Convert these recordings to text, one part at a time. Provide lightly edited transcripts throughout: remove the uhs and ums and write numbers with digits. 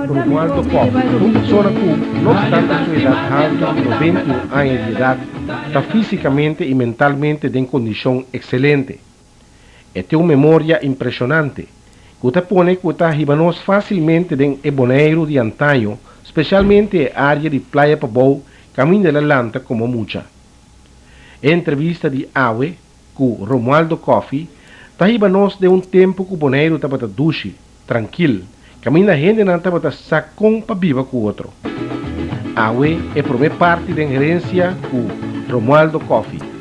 Romualdo Koffie, un persona ku, no opstante su edat haltu di 91 aña di edat, ta físikamente i mentalmente den kondishon ekselente. E tin un memoria impreshonante, ku ta pone ku ta hiba nos fásilmente den e Boneiru di antaño, spesialmente e área di Playa Pabou kaminda el a lanta komo mucha. E entrevista di awe ku Romualdo Coffie ta hiba nos den un tempu ku Boneiru tabata dushi, trankil, kaminda hendenan tabata sa kon pa biba ku otro. Awe e promé parti den Herensia ku Romualdo Coffie.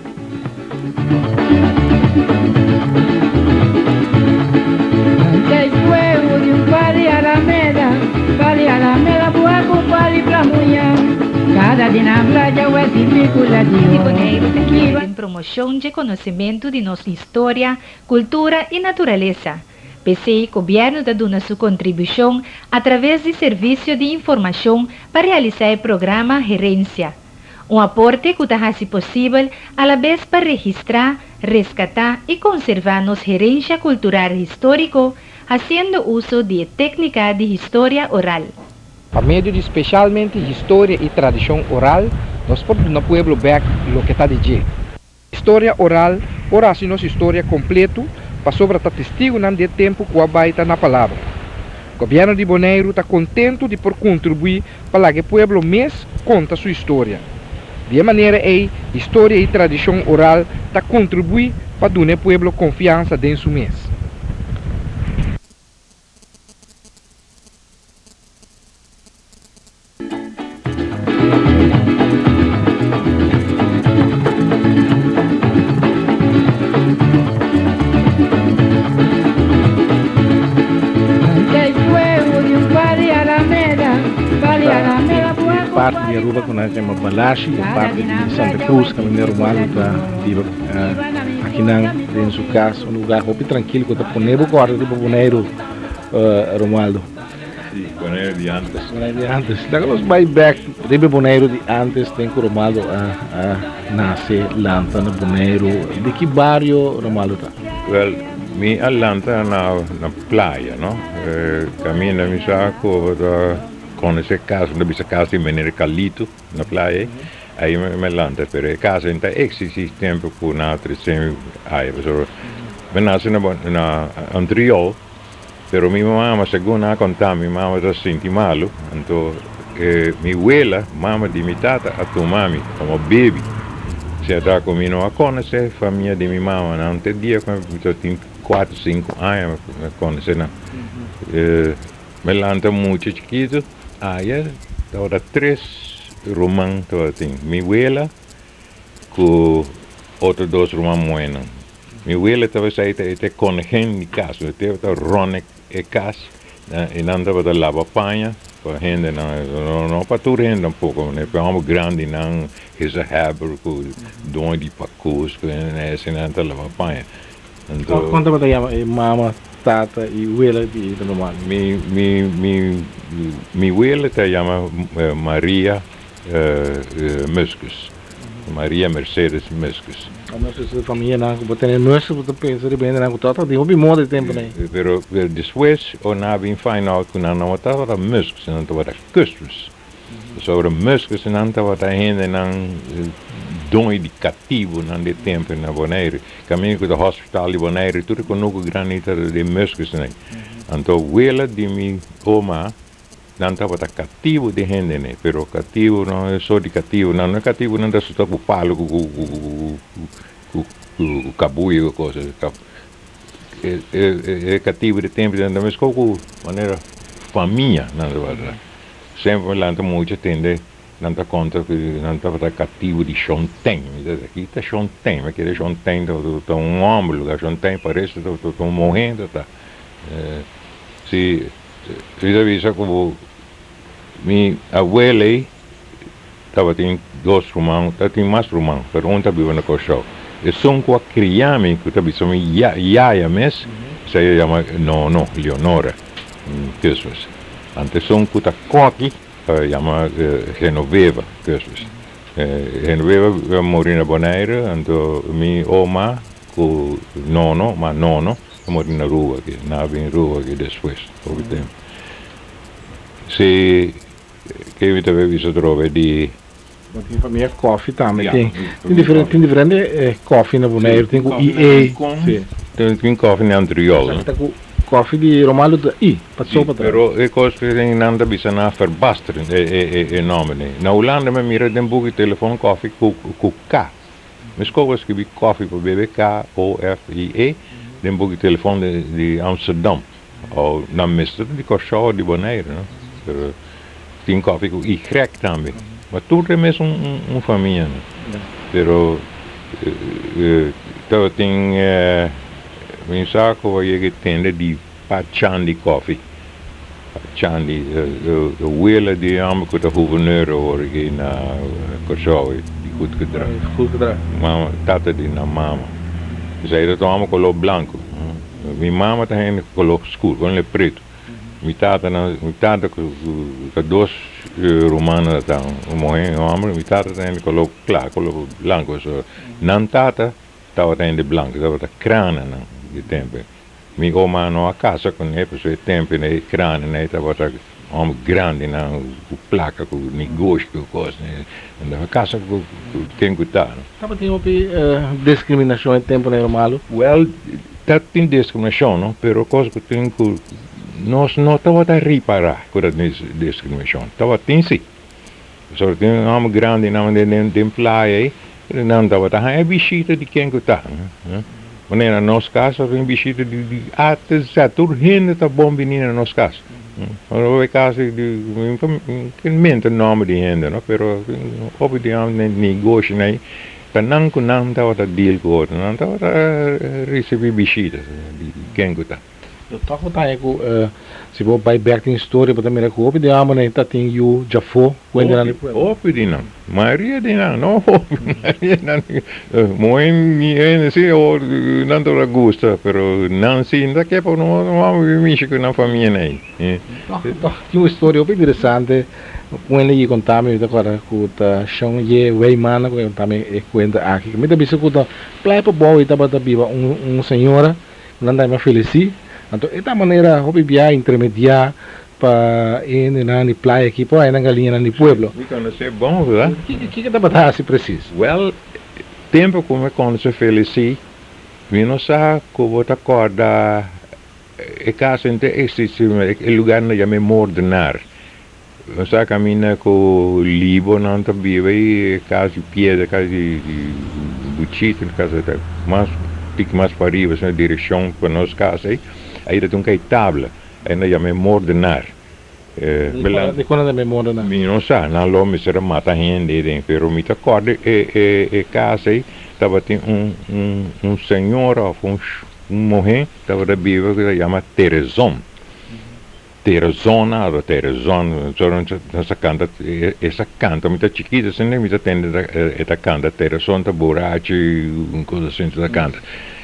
Di Boneiru ta kere den promoshon dje konosementu di nos historia, kultura i naturalesa. P'esei gobièrnu ta duna su kontribushon atraves di Servisio di Informashon pa realisá e programa Herensia. Un aporte ku ta hasi posibel alabes pa registrá, reskatá i konservá nos herensha kultural históriko hasiendo uso di e téknika di historia oral. Pa medio di speshalmente historia i tradishon oral nos por duna pueblo bèk loke ta di dje. Historia oral por hasi nos historia kompletu pasobra ta testigunan di e tempu ku a bai ta na palabra. Gobièrnu di Boneiru ta kontentu di por kontribuí pa laga e pueblo mes konta su historia. Di e manera ei historia i tradishon oral ta kontribuí pa duna e pueblo konfiansa den su mes. E parti di Aruba ku nan yama Balashi, e parti di Santa Cruz kaminda Romualdo ta biba akinan den su kas, un lugar hopi trankil ku ta pone bo kòrda riba Boneiru, Romualdo. Sí, Boneiru di antes. Boneiru di antes. Laga nos bai bek riba e Boneiru di antes den ku Romualdo a a nase, lanta na Boneiru. Di ki bario Romualdo ta? Wel, mi a lanta na na playa, no. Kaminda mi sa ku bo ta konosé kas, bo ta bisa kas di meneer Calito na playa ei. Ei mi a lanta, pero e kas ei ta eksistí tempu ku nan a trese mi aya, pasobra mi a nase na na Antriol. Pero mi mama, segun nan a konta, mi mama ta sinti malu, anto e mi wela, mama di mi tata, a tuma mi komo bebi. Sierta ku mi no a konosé famia di mi mama nan te dia ku mi ta tin kuater, sinku aña mi a konosé nan. Mi lanta mucha chikitu, aya tabata tres ruman tabatin, mi wela ku otro dos ruman muhénan. Mi wela tabata sa e ta konegén di kas, e tabata ròne e kas i nan tabata laba paña pa hendenan, no pa tur hende tampoko, pa hòmber grandinan, gezaghèber ku doño di pakus ku eseinan ta laba paña. Anto. Kon tabata yama e mama, tata i wela di normal? Mi mi mi mi wela ta yama Maria Muskus. Maria Mercedes Muskus. Nos e famianan ku bo tene Muskus bo ta pensa riba hendenan ku tabata tin hopi moda e tempunan ei. Pero despues ora nan a bin find out ku nan no tabata Muskus, nan tabata Kusmus. Pasobra Muskus nan tabata hendenan doño di katibunan di e tempu na Boneiru. Kaminda ku ta hospital di Boneiru tur e kunuku grandi tabata di Muskusnan. Anto wela di mi oma. Nan tabata katibu di hende ne, pero katibu no e sort di katibu, nan no e katibu nan ta suta ku palu ku ku ku kabuya ku kosa, e e katibu di tempu nan ta meskos ku manera famia nan tabata, semper mi lanta mucha tende nan ta konta ku nan tabata katibu di Shon Ten, mi ta bisa ki ta Shon Ten, mi kere Shon Ten ta un homber lugar Shon Ten parese ta un muhe ta si. Mi ta bisa ku mi abuela ei tabatin dos ruman, tabatin mas ruman, pero un ta biba na Kòrsou. Esun ku a kria mi, ku ta bisa mi yaya mes, Esei a yama Nono, Leonora Christmas. Anto esun ku ta kòki a yama Genoveva Christmas. Genoveva a muri na Bonaire, anto mi oma ku Nono, ma Nono a muri na Aruba aki. Nan a bin Aruba aki despues, hopi tempu. Si, ke mi ta bay bisa atrobe di. Bo tin famia koffie tambe. Tin tin diferente tin diferente koffie na Boneiru. Tin ku I E. Si. Tin koffie na Antriol. Esaki ta ku koffie di Romaldo ta I pa sopa ta. Pero e kos ku nan ta bisa nan a verbaster e nomber ni. Na Hulanda mi a mira den buki telefon koffie ku ku K. Mi skor a skibi koffie pa bebe K O F I E den buki telefon di Amsterdam. O nan mester di Kòrsou o di Boneiru, no? Pero tin kòfi ku Y tambe. Ma tur ta e mes un famia, no? Pero tabatin mi sa ku a yega e tende di Pa Chandi Kòfi. Pa Chandi, e wela di e hòmber ku ta guverneur awor aki na Kòrsou, di Goedgedrag. Mama, tata di nan mama. Esei ta un hòmber koló blanku. Mi mama ta hende color scur, con le preto. Mi tata nan, mi tata cu ta dos rumannan ta un muher y un homber, mi tata ta hende color cla, color blanco. So nan tata tabata hende blanco, tabata crana nan di tempo. Mi oma no a casa cu ne, pasobra e tempo e crana nan tabata homber grandi nan cu placa, cu negoshi, cu cos. Nan tabata casa cu ken cu ta. Tabatin hopi discriminacion e tempo nan Romalo? Wel, ta tin discriminacion no, pero cos cu tin cu nos no tabata ripara cu ta tin discriminacion. Tabatin si. Pasobra tin un homber grandi nan den playa ey, nan tabata haña bishita di ken cu ta. Manera na nos cas tabatin bishita di A te Z, tur hende ta bon bini na nos cas. Ora bo bay cas di mi no menta nomber di hende no, pero hopi di nan negoshi nan ey, ta nan cu nan tabata deal cu otro, nan tabata ricibi bishita di ken cu ta. Yo tòg bo ta haña ku si bo bai bèk den historia bo ta mira ku hopi di hòmbernan ta tin yu djafó ku hendenan di pueblo. Hopi di nan, mayoria di nan, no hopi, mayoria di nan, moe mi hende si nan tabata gusta, pero nan si no ta ke pa no hòmber bin mishi ku nan famianan ei. Tòg tòg tin un historia hopi interesante ku hende a konta mi, mi ta kòrda ku ta Shon Ye Weimana ku a konta mi e kuenta aki. Mi ta bisa ku ta Playa Pabou ei tabata biba un señora. Nan ta yama Felisí. Anto e ta manera hopi bia intermediá pa e hendenan di playa aki por haña nan galiñanan di pueblo. Mi konosé bon, verdad? Kiko tabata hasi presis? Wèl, tempu ku mi konosé Felisí, mi no sa ku bo ta kòrda e kas henter eksistí, e lugá nan ta yama e Moordenaar. Nos a camina cu libonan ta biba y cas di piedra, cas di buchito, cas ta mas tiki mas pariba asina direccion pa nos cas ey, ahí ta tin un cay tabla, ahí nan yama e moordenaar. Dicon nan ta yama e moordenaar? Mi no sa, nan lo mester a mata hende ey den, pero mi ta corda e cas ey tabatin un señora of un muher tabata biba cu ta yama Terezon. Terezona ora Terezon nos a canta esa canta mi ta chikito asina mi ta tende e ta canta Terezon ta burachi un cosa asina ta canta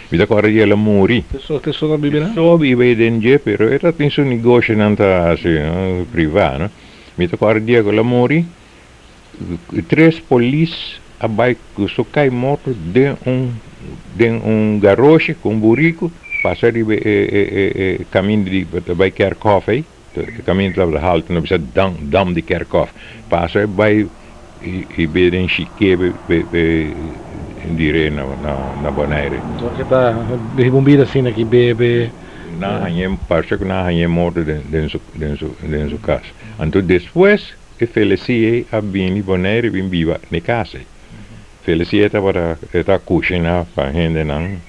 mi ta corda di el a muri. Teso ta biba nan? Teso biba ei den dje pero e ta tin su negoshonan ta hasi priva no mi ta corda dia cu el a muri tres polis a bai cu su cay morto den un den un garoshi cu un burico pasa riba e e e caminda di ta bai kerkhof ey e caminda tabata halto nan bisa dam dam di kerkhof pasa e bai y be den shike be be dire na na Bonaire. Loke ta hiba un bida asina ki bebe. Nan hañ'e parce cu nan hañ'e morto den den su den su den su cas anto despues. E Felicie a bini Bonaire bin biba n'e kas ei. Felicie tabata e ta kushiná pa hendenan,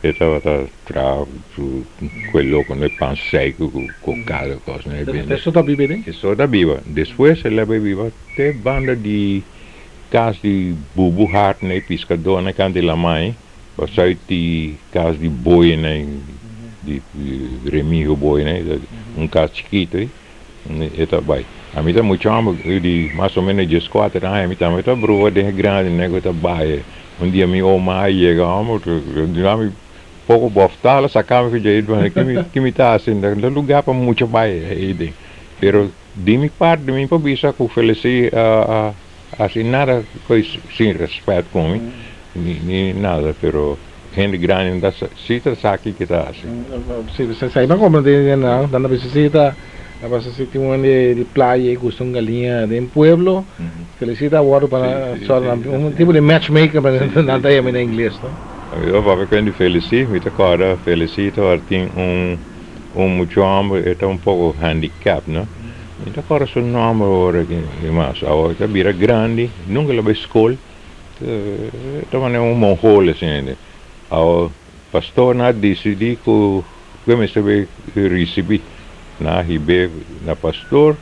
e tabata traha su kue loko n'e pan seku ku kokada kosnan e bende. E so ta biba ei? E so ta biba. Despues el a bai biba te banda di kas di Bubu Hart n'e piskadónan kant di lamá ei, pasai di kas di Boy n'ei, di Remigio Boy n'ei, un kas chikitu ei. E ta bai. Ami ta mucha homber di mas o menos dieskuater aña, mi tambe ta bruha den e grandi nen ku ta bai. Un dia mi oma a yega homber, duna mi Poko bòftala saka mi ku dje ki mi ta hasi na lugá pa mucha bai ei. Pero di mi parti mi por bisa ku Felici a hasi nada koe sin rèspèt ku mi ni nada pero hende grandi ta si ta sa kiko ta hasi. Si sa mi a komprende nan ta bisa si ta pasa si tin un hende di playa i gusta un galiña den pueblo Felici ta wòrdu pa un tipo di matchmaker nan ta yama na ingles no. Mi ta papia ku hende Felici mi ta kòrda Felici tabatin un un mucho hòmber e ta un poko handicap no mi ta kòrda su nòmber ora ki mas awor e ta bira grandi nunka el a bai skol e ta manera un mongol asina awor pastornan a disidí ku e mester bai risibí nan a hib'é na pastor.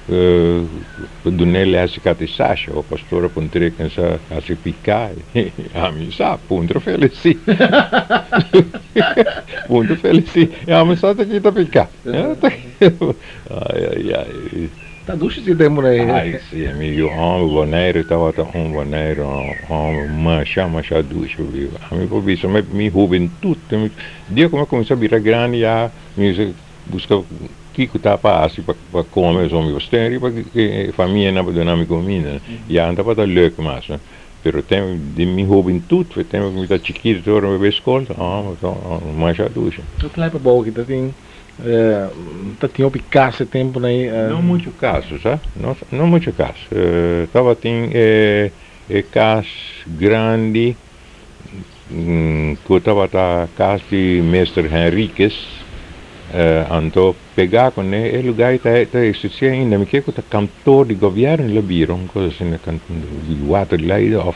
Dun'é lès di katisasha, o pastor a puntr'é ken sa hasi piká, ami sa, puntra Felici. Puntra Felici, ami sa ta kita piká. Ai ai ai. Ta dushi si tempu na e. Ai si, mi yu hòmber Boneiru tabata un Boneiru hòmber masha masha dushi biba. Ami por bisa mi hubentut, dia ku mi a kuminsá bira grandi ya mi buska. Kiko ta pa hasi pa kome so mi por sten riba e famianan pa duna mi kuminda. Ya no tabata leuk mas. Pero tempu di mi hubentut, tempu ku mi ta chikito te ora mi bai skol, masha dushi. No klai pa bou aki ta tin ta tin hopi kas e tempunan ei? No muchu kas, sa. No muchu kas. Tabatin e kas grandi Ku tabata kas di Mister Henriquez, anto pegá kuné e lugá ei ta eksistí ainda. Mi ke ku ta kantor di gobièrnu lo bira un kos asina, di waterleider òf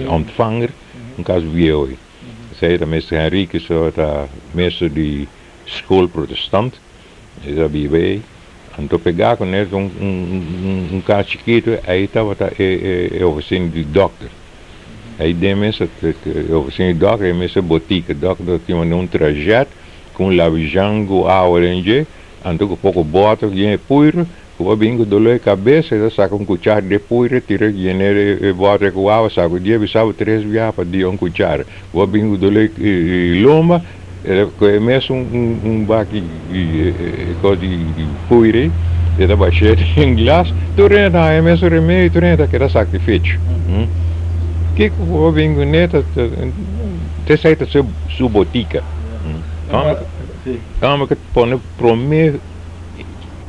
ontvanger, un kas bieu ei. Esei ta Mister Henriquez tabata meester di skol protestant, e ta biba ei. Anto pegá kuné ta un kas chikitu, ei tabata e ofisina di dòkter. Ei den mes e ofisina di dòkter, ei mes e botika. Dòkter ta tin manda un trajet ku un labijan ku awa den dje, anto ku poko bòter yen e puiru, ku bo bin ku doló e kabes, e ta saka un kuchara di e puiru, tira yene e bòter ku awa, sakudí, bisa bo tres biaha pa dia un kuchara. Ku bo bin ku doló e lomba, e ta kohe mes un baki di kos di puiru ei, e ta bash'é den glas, tur hende ta haña e mesun remedio, tur hende ta keda sakrifisio. Kiko ku bo bin kuné ta esei ta su botika. Amo ke pone promé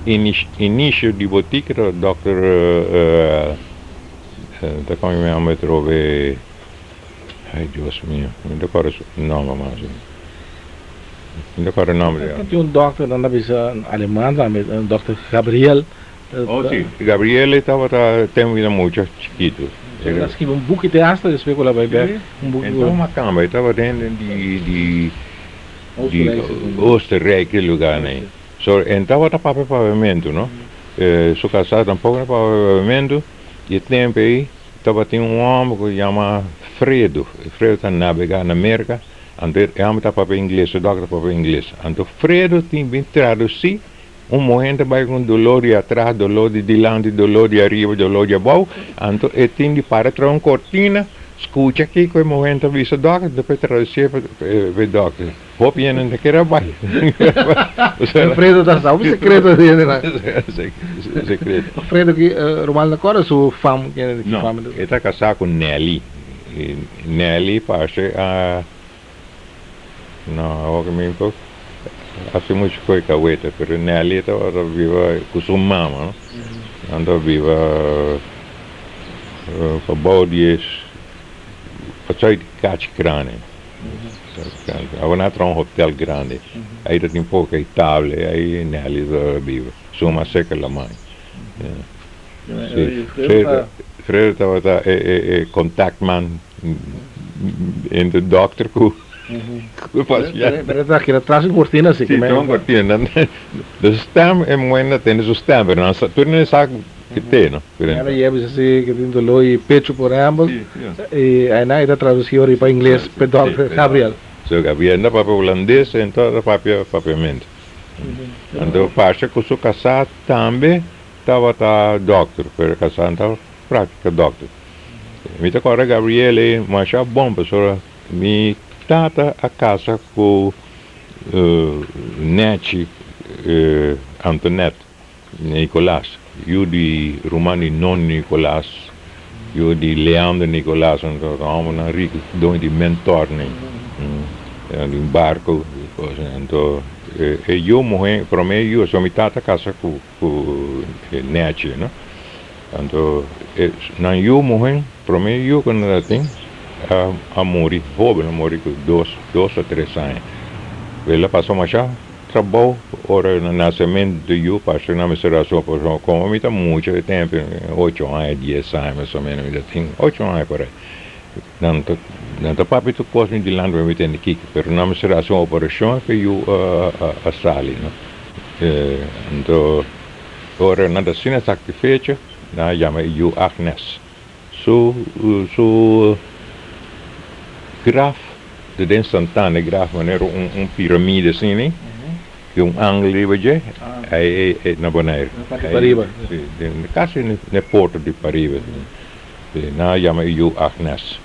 inisio di botika ta dòkter ta kome mi amo atrobe. Ay Dios mio, mi ta kòrda su nòmber mas. Mi ta kòrda nòmber di. Tin un dòkter nan ta bisa aleman tambe, dòkter Gabriel. Oh si, Gabriel e tabata tempu mi ta mucha chikitu. El a skibi un buki te asta despues ku el a bai bèk. Un buki ku. Enton a kamba, e tabata hende di di di Oostenrijk e lugarnan ei. So en tabata papia papiamentu no. Su kasá tampoko no papia papiamentu i e tempu ei. Tabatin un hòmber ku yama Fredo. Fredo ta nabegá na Merka, anto e hòmber ta papia ingles, su dòkter ta papia ingles. Anto Fredo tin bin tradusí un muhé ta bai ku un doló di atras, doló di dilanti, doló di ariba, doló di abou. Anto e tin di para tras un kortina, skucha kiko e muhé ta bisa dòkter, despues tradusié pa e dòkter. Hopi hende no ta kere bai. Fredo ta sa hopi secreto di hende nan. Secreto. Fredo ki ruman ta kòrda su fam ki No, fam. e ta kasá ku Nelly. Nelly parse a no awor ku mi por hasi muchu koe kaweta pero Nelly tabata biba ku su mama no. Nan ta biba pabou di e pasai di Kachi Krane. Awor nan a traha un hotel grandi. Ahí ta tin poco e table, ahí Nelly ta biba. Su mas cerca laman. Sí. Fredo tabata e contactman entre dokter cu e paciente. Pero ta keda tras un cortina así. Sí, tras un cortina. De stem, e muhé na tende su stem, pero nan sa, tur hende sa cu te, no? Era yebis asi que tin dolor y pecho por ehempel y ayna e ta traduci ora pa ingles pe dokter Gabriel. So Gabriel ta papia hulandes ento ta papia papiamento. Anto parce cu su casá tambe tabata dokter pero casá no ta practica dokter. Mi ta corda Gabriel ey masha bon pasobra mi. tata a kasa ku Nechi Antoinette Nicolaas, yu di ruman di Non Nicolaas, yu di Leander Nicolaas, anto ta hòmbernan riku, doño di Mentor nei, di un barko, anto e yu muhé, promé yu, so mi tata a kasa ku Nechi, no, anto nan yu muhé, promé yu ku nan ta tin a muri hóben, a muri ku dos, dos o tres aña, el a pasa masha Trabou ora na nasementu di yu pasobra nan mester rason pasobra komo mi ta mucha e tempu ocho aña dies aña mas o menos mi ta tin ocho aña por ahi nan ta nan ta papia tur kos mi dilanti mi tende kiko pero nan mester hasi un operashon pa e yu a sali no anto ora nan ta asina sakrifecho nan a yama e yu Agnes. Su su graf ta den Santana, e graf manera un un piramide asina, ku un angel riba dje, ei ei na Bonaire. Na parti pariba. Si, den kasi na e porta di pariba. Si, nan a yama e yu Agnes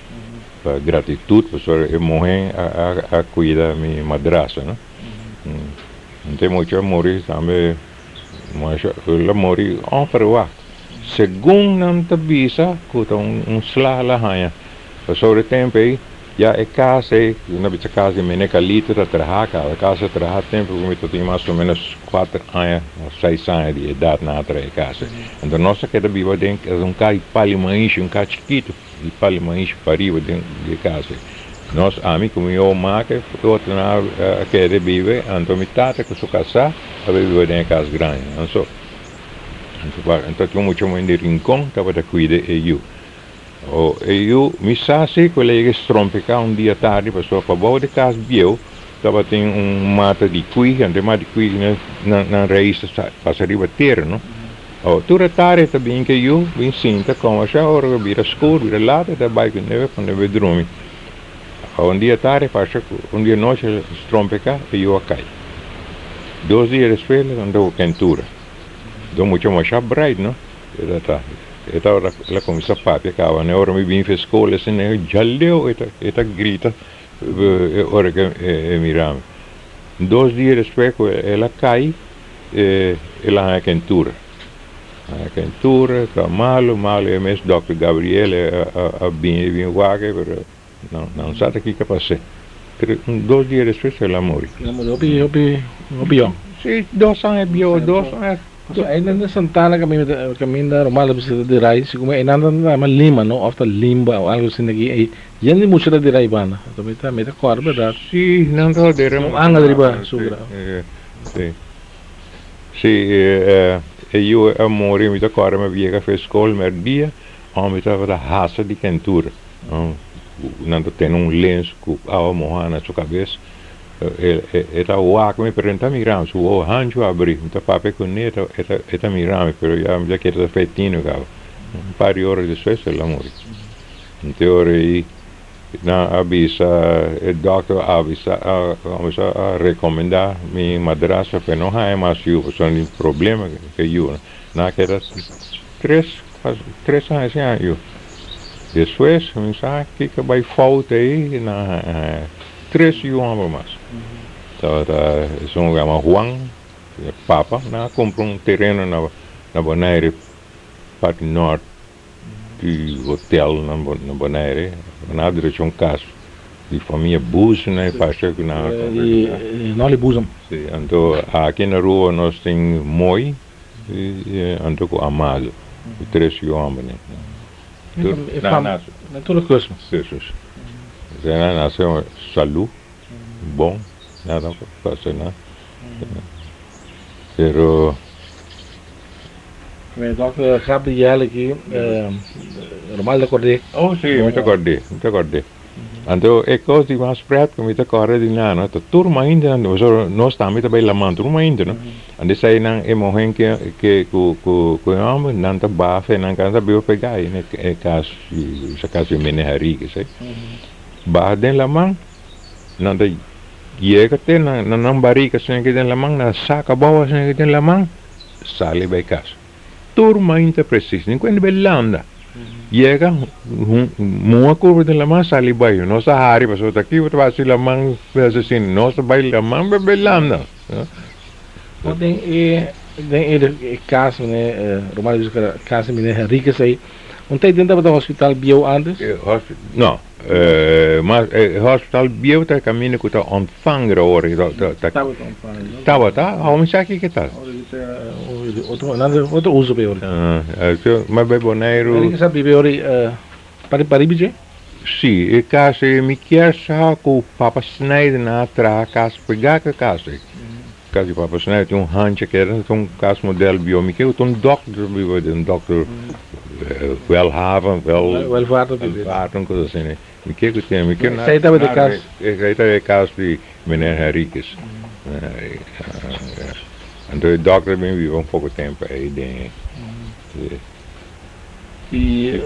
pa gratitut pasobra e muhé a a a kuida mi madrasa, no. Anto e mucha a muri tambe, el a muri onverwacht. Segun nan ta bisa ku ta un sla la haña. Pasobra e tempu ei ya e kas ei, nan bisa kas di Mene Kalito ta traha kaba. E kas a traha tempu ku mi ta tin mas o ménos kuater aña o seis aña di edat nan a traha e kas ei. Anto nos a keda biba den un kas di pali maishi, un kas chikitu di pali maishi pariba den di e kas ei. Nos, ami ku mi oma ku e otronan a keda biba, anto mi tata ku su kasá a bai biba den e kas grandi. Anto. Anto tin un mucha muhé di Rincon tabata cuida e yu. O e yu, mi sa si cu el a yega strompica un dia tardi pasobra pabou di cas bieu tabatin un mata di cuij, anto e mata di cuij nan rais ta pasa riba tera, no. O tur e tardi e ta bin cu e yu, bin sinta combersa, ora cu bira scur, bira lat e ta bay cu nebe pa nebe drumi. O un dia tardi pasa cu un dia nochi el strompica, e yu a cay. Dos dia despues el a anda cu kentura. Don mucha masha bright no. E ta ta e tabata el a cuminsa papia caba ne ora mi bin fe school asina e jaleo e ta e ta grita e ora ke e mira mi. Dos dia despues cu el a cay e el a haña kentura. Haña kentura ta malo malo e mes dokter Gabriel a a bin e bin wak e pero nan nan sa ta kiko a pas'e. Pero dos dia despues el a muri. El a muri hopi hopi hopi yong. Si, dos aña bieu, dos aña. Pasobra einan den Santana kaminda kaminda Romaldo a bisita di rai, si kuma einan ta yama Lima no, of ta Limba o algo asina aki, ei yen di mucha ta di rai banda. Anto mi ta mi ta kòrda bèrdat. Si, nan ta di rai. Un angel riba su graf. Si, si, e yu a muri, mi ta kòrda mi a yega for skol mèrdia, mi tabata hasa di kentura. Nan ta tene un lens ku awa moha na su kabes. E ta wak mi pero e no ta mira mi. Su wowo hanchu a abri. Mi ta papia kuné e ta mira mi pero ya mi ta kere ta fetino kaba. Un par di ora despues el a muri. Te ora ei nan a bisa e dòkter a avisa a rekomendá mi madrastra pa e no haña mas yu pasobra tin problema ku e yu. Nan a keda tres Tres aña sin haña yu. Despues mi sa kiko bai fout ei nan haña tres yu homber mas. Tabata esun ku yama Juan, papa, nan a kumpra un tereno na Bonaire, parti nort di hotel na Bonaire. Nan a drecha un kas di famia Boezem nan e pasha ku nan a kumpra. Nolly Boezem. Si, anto aki na Aruba nos tin Mooi. Anto ku Amado, e tres yu hombernan. Na tur e kos. Si. Nan nase salu, bon, nada pasa nan. Pero. Mi dokter Gabriel aki, normal ta kord'é. Oh si, mi ta kord'é, mi ta kord'é. Anto e kos di mas pret ku mi ta kòrda di nan no ta tur mainta nan pasobra nos tambe ta bai laman tur mainta no anto esei nan e muhé ke ke ku ku ku e hòmber nan ta bafa e nan kasa biba pegá ei na e kas sa kas di Mene Harike esei baha den laman nan ta yega te na nan barika asina aki den laman nan saka abou asina aki den laman sali bai kas. Tur mainta presis, ni kuende bai landa. Yega muha kurpa den laman sali bai. Nos a hari pasobra ta kico ta hasi laman asesino. Nos ta bai laman bebe landa. No den e den e cas mene Romano bisa cu cas di mene Henriquez ey un ta den tabata hospital bieu antes? No mas e hospital bieu ta e caminda cu ta ontvanger awor Tabata ontvanger no? Tabata awor mi sa kico ta. Otro otro uso pe ori. Ma bay Boneiru. Henriquez a bibi ori pariba dje? Si, e cas ey mi kier sa cu papa Snijder nan a traha cas pega cu e cas ey. Cas di papa Snijder tin un hancha keda, ta un cas model bio. Mi kier cu ta un dokter biba den, un dokter welhaven, wel, Welvaart biba. Welvaart, un cos asina. Mi kier cu tin, mi kier na. Esey tabata e cas. Esey tabata e cas di meneer Henriquez. Anto e dokter bin biba un poco tempo ey den. Y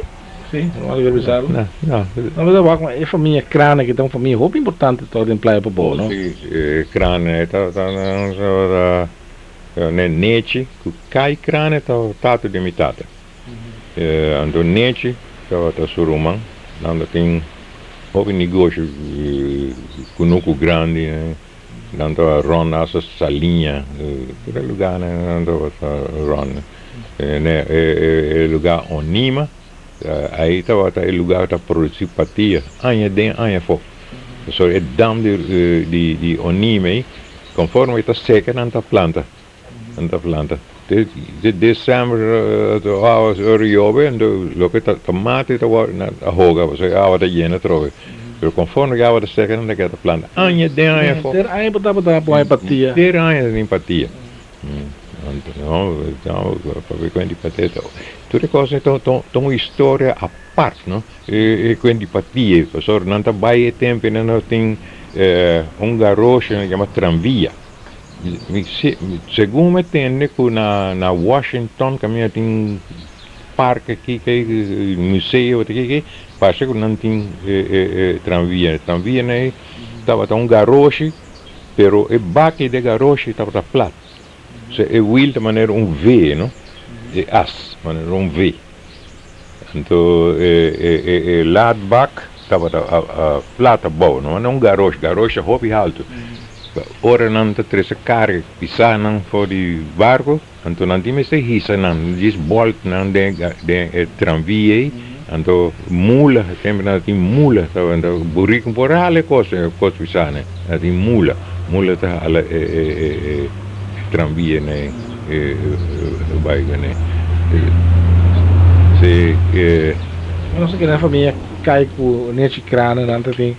si, no algo bisa algo? No, no. No, pero wak ma e famia Crane aki ta un famia hopi importante tok den Playa Pabou, no? Si, Crane ta ta ta ne Nechi ku Kai Crane ta tata di mi tata. Anto Nechi tabata su ruman, nan ta tin hopi negoshi kunuku grandi, nan ta rond hasta Saliña, tur e lugarnan nan tabata rond. Ne e lugar Onima, ahí tabata e lugar ta produci patia aña den aña afó. Pasobra e dam di di Onima ei, conforme e ta seca nan ta planta, nan ta planta. Te december awa ora yobe anto loke ta tomate ta wòrdu ta hoga pasobra e awa ta yena atrobe. Pero conforme e awa ta seca nan ta keda ta planta aña den aña afó. Henter aña bo tabata pone patia? Henter aña ta tin patia. Papia cuenta di pateta. Tur e cosnan ta un historia apart, no? E cuenta di patia, pasobra nan ta bay e tempo nan no tin un garoshi nan yama tranvia. Segun mi tende cu na Washington caminda tin parke aki ki, museo aki ki, parce cu nan tin e tranvia. Tranvia nan tabata un garoshi. Pero e baki de garoshi tabata plat. So e wiel ta manera un V, no? E as manera un V. Anto e e e laadbak tabata plat abou, no manera un garoshi. Garoshi ta hopi haltu. Ora nan ta trese karga pisá nan for di barko, anto nan tin mester hisa nan, djis bòlt nan den den e tranvia ei. Anto mula, semper nan ta tin mula, tabata buriku por hala e kos, e kos pisá ne, nan ta tin mula, mula ta hala e e e tranvia ne e bai kuné. Si e. Nos a keda famia kai ku nechi krana nan ta tin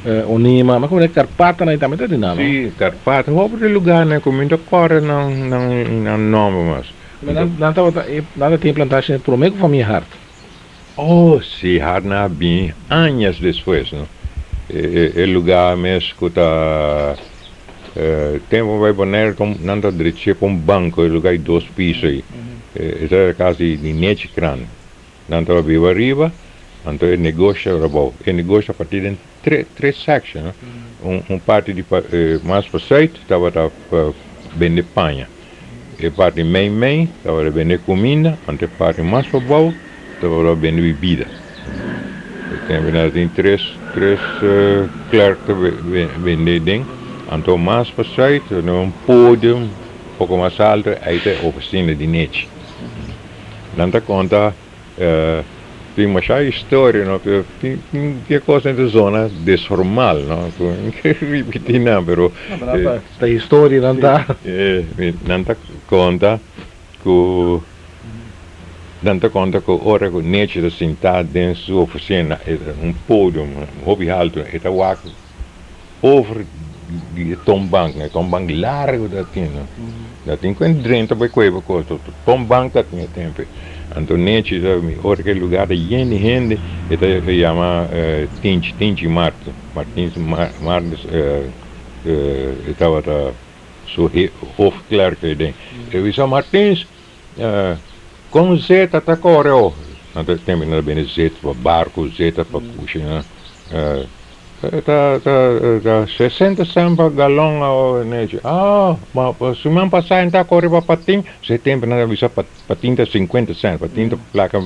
Onima, ma komo Karpata nan tambe ta tin nan no? Si, Karpata, hopi di lugarnan ku mi ta kòrda nan nan nòmber mas. Nan tabata nan ta tin plantashi promé ku famia Hart. Oh si, Hart nan a bini añas despues no. E lugar mes ku ta tempu mi bai Bonaire nan ta dreché pa un banko e lugar di dos piso ei. E ta kas di Nechi Kraan. Nan tabata biba ariba, anto e negoshi tabata abou. E negoshi a parti den tres section no. Un parti di mas pa zuid tabata bende paña. E parti mei mei tabata bende kuminda, anto e parti mas pabou tabata bende bibida. E tempu nan tin tres tres klerk ta bende den, anto mas pa sùit tabata un podium poko mas alto ei ta e ofisina di nechi. Nan ta konta Tin masha historia no pero tin tin ke kos den ta zona desformal no ku mi ke ripiti nan pero Ta historia nan ta. Nan ta konta ku nan ta konta ku ora ku Nechi ta sinta den su ofisina un podium hopi haltu e ta wak Over di e tombank, e tombank largo ta tin no. Ta tin cu e drenta bay cueba cos, tombank ta tin e tempo. Anto Nechi ta mi ora cu e lugar ta yen di hende e ta yama Tinchi, Tinchi Martin, Martins Martins e tabata su hoofdklerk aden. E bisa Martins con zeta ta core oh? Anto e tempo nan ta bende zeta pa barco, zeta pa cushina. Ta ta 60 cent pa galon awo nechi. Ah, ma siman pasa en ta kore pa patin, se tempo nan ta bisa patin ta 50 cent, patin ta plaka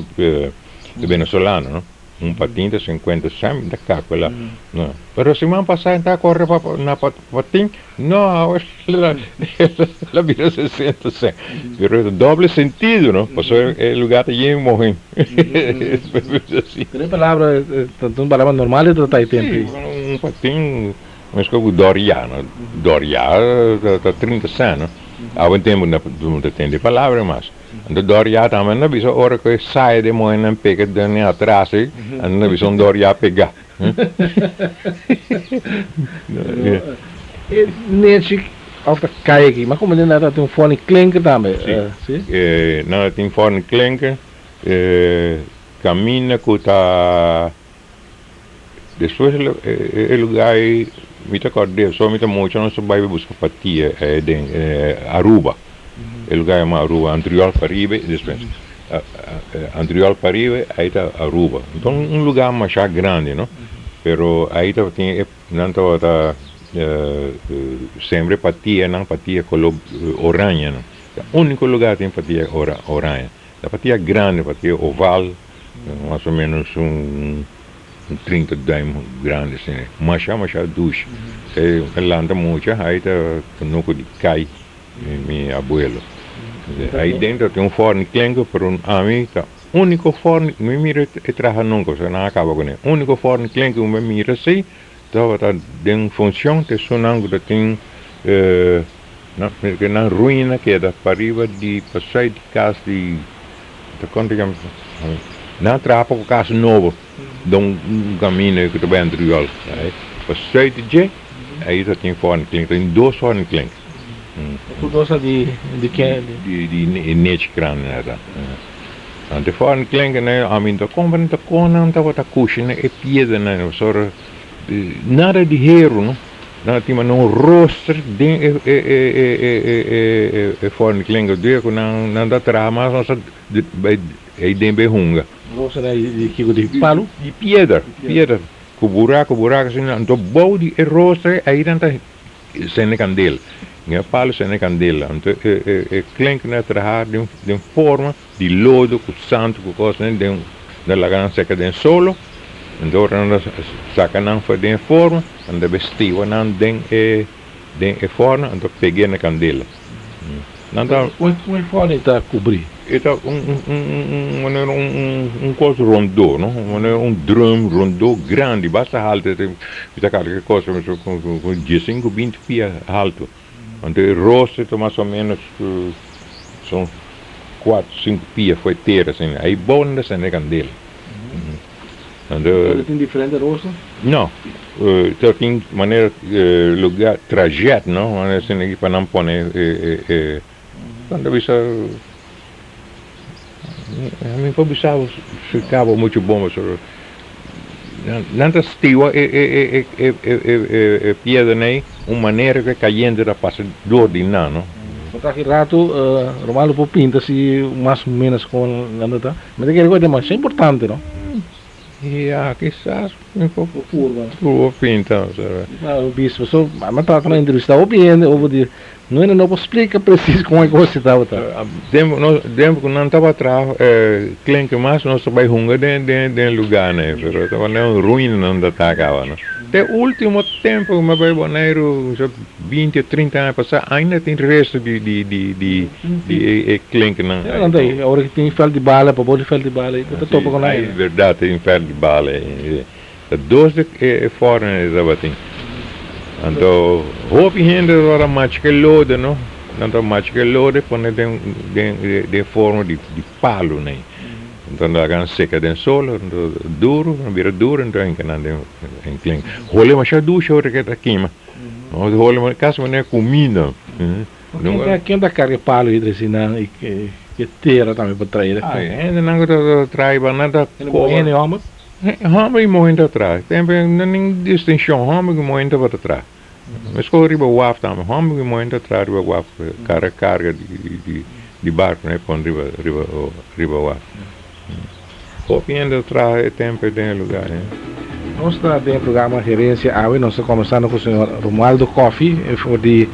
Venezolano, no? Un patin ta 50 cent, ta calcula. No. Pero siman pasa ta corre pa na patin, no, awor el a bira 60 cent. Pero doble sentido, no? Paso e lugar ta yen muhe. Pero palabra, un palabra normal ta ta tempo. Si, un patin, mescos cu doria, no? Doria ta 30 cent, no? Awe tempo no ta tende palabra mas. Anto doria tambe nan bisa ora cu e sai de muhe nan pega den atras ey, anto nan bisa un doria pega. E nechi of ta cay aki, ma como nan ta tin un forni klinker tambe, si? Nan ta tin forni klinker, caminda cu ta despues e lugar ey mi ta acorda so mi ta mucha nos ta bay busca patia den Aruba, e lugar yama Aruba, Antriol pariba despues Antriol pariba ahí ta Aruba, enton un lugar masha grandi no, pero ahí tabatin e nan tabata sembra patia nan patia color oranje no, ta unico lugar tin patia oranje, ta patia grandi patia oval mas o menos un 30 duim grandi asina, masha masha dushi, e lanta mucha ahí ta cunucu di cay. Mi abuelo. Ahí dentro tin un forni klenku, pero ami ta único forni mi mira e traha nunca, pasobra nan a caba cune. Único forni klenku mi mira si tabata den funcion ta esunnan cu ta tin nan nan ruina keda pariba di pasai di cas di ta con ta yama nan a traha poco cas nobo den un camino cu ta bay Antriol pasai di dje ahí ta tin forni klenku tin dos forni klenku. Ku cosa di di ke? Di di nechi grandi na ta. Ante foren klinken ne ami ta compra ta kon nan tabata kushina e piedra nan pasobra nada di heru no. Nan tin manda un rooster den e e e e e foren klinken dia ku nan nan ta traha mas nos ta bai ei den bai hunga. Rooster di kiko di palu? Di piedra piedra ku buraku buraku asina anto bou di e rooster ei nan ta Sende kandela. Ña palu sende kandela. Anto e klenk nan a traha den forma di lodo ku santu ku kos den nan laga nan seka den solo. Anto ora nan a saka nan for den e forma nan ta bestiwa nan den e den e forno anto peg'e na kandela. Nan ta. Kon e forno ta kubrí? E ta un un manera un un kos rondó no, un manera un drum rondó grandi basta haltu mi ta karga e kos ku diesinku binti pia haltu anto e rostro ta mas o menos son kuatro sinku pia for e tera asina ahi bou nan ta sende kandela. Anto tin diferente rostro? No, ta tin manera lugar trajet no manera asina pa nan pone e. Cuando bisa mi por bisa bo si cabo mucho bon pasobra nan ta stiwa e e e e piedra nei un manera cu e cayente ta pasa door di nan no. Bo ta aki rato Romaldo por pinta si mas o menos con nan ta ta. Mi ta kere cu e demasiado importante no. Ya kisas mi por purba pinta. Bisa pasobra mi a trata na entrevista hopi hende over di no hende no por splika presis kon e kos tabata. Tempu ku nan tabata traha klinke mas nos ta bai hunga den den lugarnan pero tabata un ruina nan ta traha kaba no. Te ultimo tempu ku mi a bai Boneiru 20 o 30 aña pasá ainda tin resto di di di di di e e klinknan ei. Nan ta ei, ora ki tin vèlt di bala, pa bo di vèlt di bala ei, bo ta topa ku nan ei. Bèrdat tin vèlt di bala ei. Ta dos di e fòrnan ei tabatin. Anto hopi hende tabata machika e lodo no, nan ta machika e lodo e pone den den den forma di di palu nei. Anto nan laga nan seka den sol, anto duru, nan bira duru, anto hinka nan den klink. Hole masha dushi ora ke ta kima. Nos hole manera casi manera cuminda. Ken ta carga palo y trece nan y ke tera tambe pa trae? Ay, hendenan cu ta trae pa nan ta coba. Hende homber? Homber y muher ta trae. Tempo no tin distincion, homber cu muher tabata trae. Mescos riba waf tambe, homber cu muher ta trae riba waf, carga carga di barco nan e pon riba riba waf. Hopi hende ta traha e tempo den e lugar ei. Nos ta den e programa Herencia Awe. Nos ta combersando cu señor Romualdo Coffie for di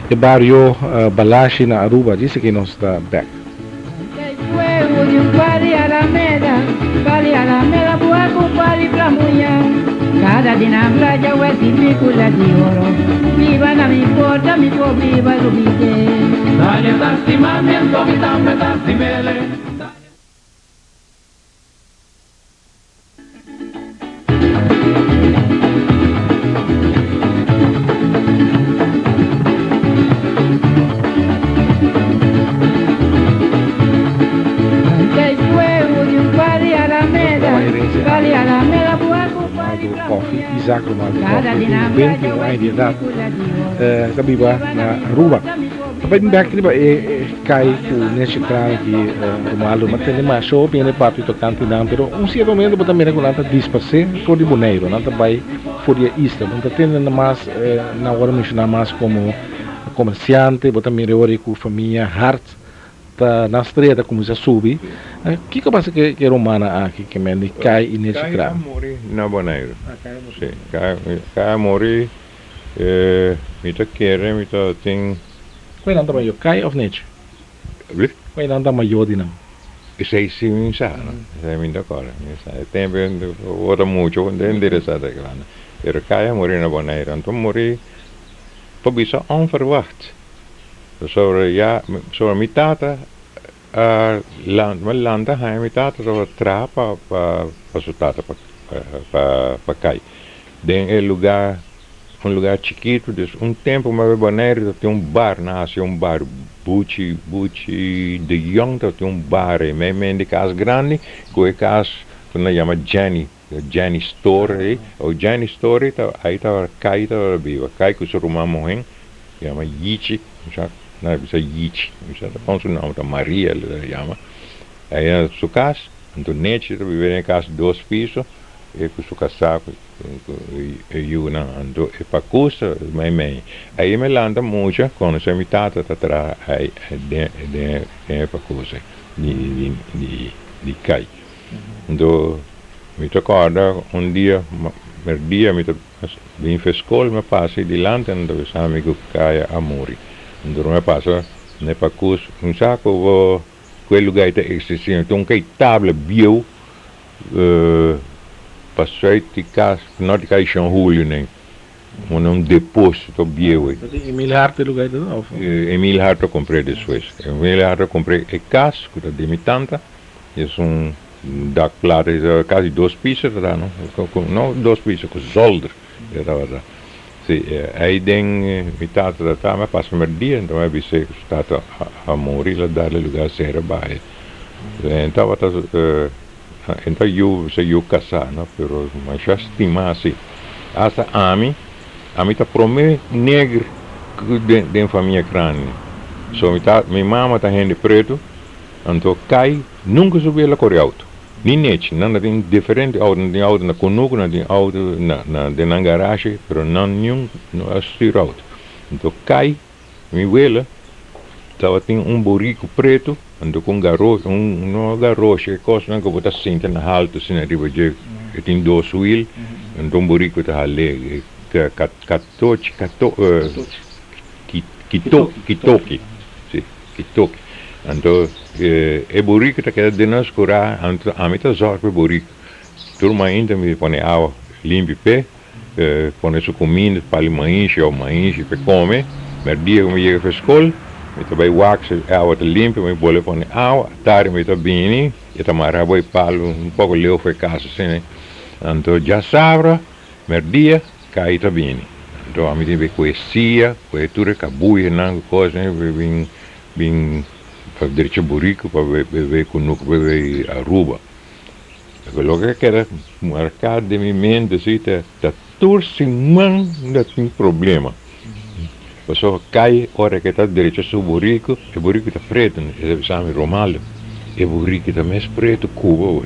e bario Balashi na Aruba. Djis aki nos ta bek. Romaldo Coffie, Isaac Romaldo Coffie, tin 21 aña di edat, ta biba na Aruba. Ta bai bek riba e kai ku Nesje Kraan aki, Romaldo, ma tende masha hopi hende papia tokante nan, pero un sierto momento bo ta mira ku nan ta disparsé for di Boneiru, nan ta bai for di e isla, bo no ta tende nan mas, nan wòrdu menshoná mas komo komersiante, bo ta mira e ora ku famia Hart Ta na strea ta kuminsá subi. Kiko pasa ku e rumannan aki ke men di Kai i Nechi Kai a Kraan? muri na Boneiru. Sí, Kai a muri, mi ta kere mi ta tin. Kua nan ta mayó, Kai òf Nechi? Bli? Kua nan ta mayó di nan? Esei sí mi sa, no. Esei mi ta kòrda, mi sa. E tempu bo ta mucho bo ta interesá ta grandi. Pero Kai a muri na Boneiru. Anto muri por bisa onverwacht. Pasobra ya, pasobra mi tata a lanta, mi a lanta haña mi tata tabata traha pa pa su tata pa pa pa kai den e lugar, un lugar chikitu, dus un tempu mi a bai Boneiru tabatin un bar, nan hasi un bar Buchi Buchi de Jong tabatin un bar ei mei mei di kas grandi ku e kas ku nan yama Jenny, Jenny Store ei, o Jenny Store ei ai tabata kai tabata biba, kai ku su ruman muhé. Yama Yichi, mi sa nan a bisa Yichi, mi sa ta kon su nòmber ta Maria el ta yama. Ei na su kas, anto Nechi ta biba den e kas dos piso, e ku su kasá ku e yunan, anto e pakus ta mei mei. Ei mi lanta mucha konosé mi tata ta traha ei den den e pakus ei di di kai. Anto mi ta kòrda un dia merdia mi ta. Bin fe skol mi a pasa i dilanti nan ta bisa mi ku Kaya a muri. Anto mi a pasa ne pakus un sa ku bo ku e luga ei ta eksistí. Anto un kai tabla bieu pa suit di kas nort di kai Shon Julio nen un un deposito bieu ei. Emil Hart e luga ei ta of? Emil Hart a compr'é despues. Emil Hart a compr'é e kas ku ta di mi tanta. Es un dak plat, casi dos piso ta no, no dos piso, cu zolder e tabata. Si, ey den mi tata ta ta, mi a pasa primer dia, enton mi a bis'é cu su tata a muri, el a darle lugar sera bai. En tabata, en ta yu, su yu casá, no, pero masha stima si. Hasta ami, ami ta prome neger den famia grandi. So mi ta, mi mama ta hende preto. Anto Kai nunka su bela kore auto, ni nechi. Nan ta tin diferente auto, nan tin auto na kunuku, nan tin auto na na den nan garashe, pero nan niun no a stuur auto. Anto Kai, mi wela, tabatin un buriku pretu, anto ku un garo un no garoshe, e kosnan ku bo ta sinta na haltu asina riba dje, e tin dos wiel, anto un buriku ta hal'é, katochi, kato kitoki, si, kitoki. Anto e buriku ta keda den nos kurá, anto ami ta zòrg pa e buriku. Tur mainta mi ta pone awa limpi p'e, pone su kuminda, pali mainshi òf mainshi p'e kome. Mèrdia ku mi yega for skol, mi ta bai wak si e awa ta limpi, mi bolbe pone awa. Tardi mi ta bini, e ta mara bo e palu un poko leu for e kas asina. Anto djasabra mèrdia kai ta bini. Anto ami tin be ku e sia, ku e tur e kabuyanan ku kosnan bin. Bin pa drecha buriku pa bebe kunuku bebe Aruba. Pero loke a keda marká den mi mente si ta ta tur siman ta tin problema. Pasobra kai ora ke ta drecha su buriku e buriku ta pretu e ta bisa mi Romaldo e buriku ta mes pretu ku bo.